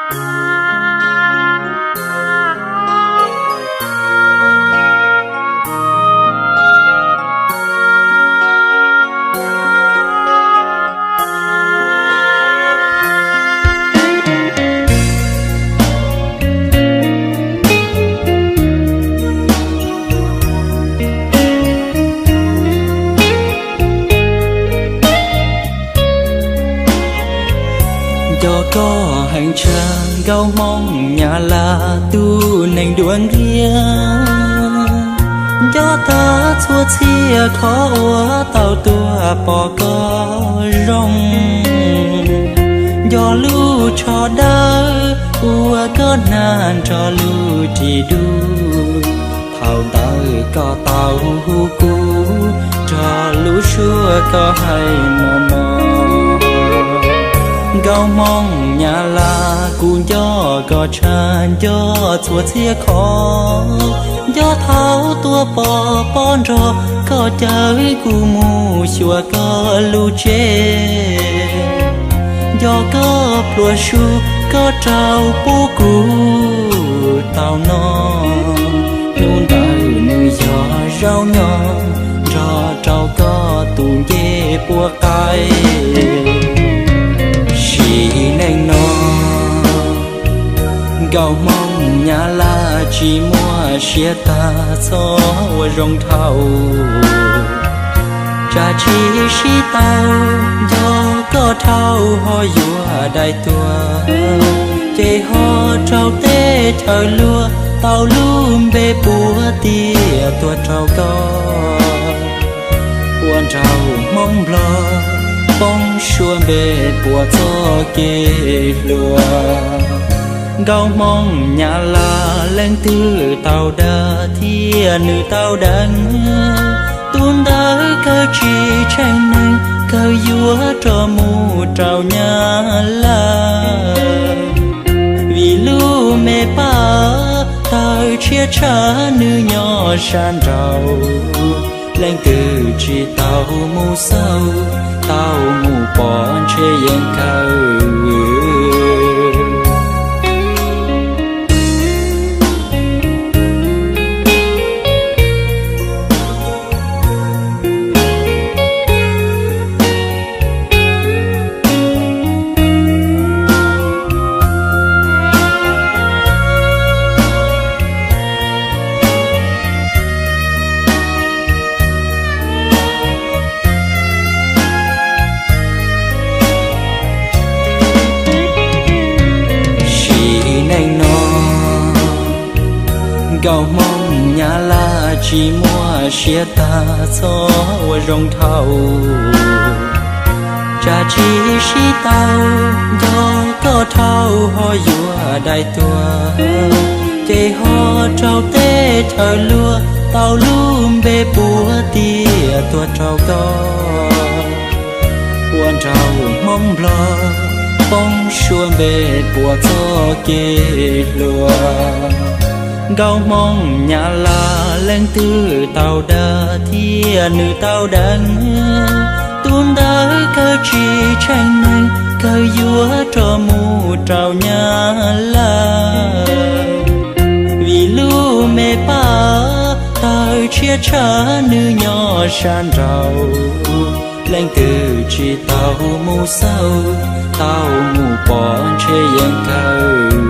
Nco koj heev tshaj Nkauj Hmoob Nyab Laj tus neeg dua ntiag. Nco tag txhua txhia qhov uas tau tuaj pom koj zoo. Nco lub tsho dawb uas koj hnav nrog lub ris dub. Thaum ntawd koj tau hu kuv nrog lub suab koj hais mos mos. Nkauj Hmoob Nyab Laj kuv nco koj tshaj nco txhua txhia qhov. Nco thaum tuaj pom pob nrog koj caw kuv mus xyuas koj lub tsev. Nco koj pluas su koj rau pub kuv tau noj. Hnub ntawd nws yog zaub nyob nrog rau koj tus ncej puab qaib. Sim neej no Nkauj Hmoob Nyab Laj tsis muaj siab tag txhob ua zoo dhau. Tsam tsis sib tau, yog koj dhau ho yuav dai tuag, ces ho raug teb chaws luag tau lub npe puav tias tuag raug koj. Ua nraug Hmoob Nplog poob suab npe puas txoj kev hluas. Nkauj Hmoob Nyab Laj leej twg tau dag thiab nws tau deev, tus ntawd kawg tsis tsheej neeg kawg yuav rov mus rau Nyab Laj. Vim lub me paj tawg tshiab tshaj nws nyob sab nraud, leej twg tsis tau mus xauj, tau mus pom ntshe yeej kawg vwm. Sim neej no Nkauj Hmoob Nyab Laj tsis muaj siab tag txhob ua zoo dhau. Tsam tsis sib tau, yog koj dhau ho yuav dai tuag, ces ho raug teb chaws luag tau lub npe puav tias tuag raug koj. Ua nraug Hmoob Nplog poob suab npe puas txoj kev hluas. Nkauj Hmoob Nyab Laj leej twg tau dag thiab nws tau deev, tus ntawd kawg tsis tsheej neeg kawg yuav rov mus rau Nyab Laj. Vim lub me paj tawg tshiab tshaj nws nyob sab nraud, leej twg tsis tau mus xauj, tau mus pom ntshe yeej kawg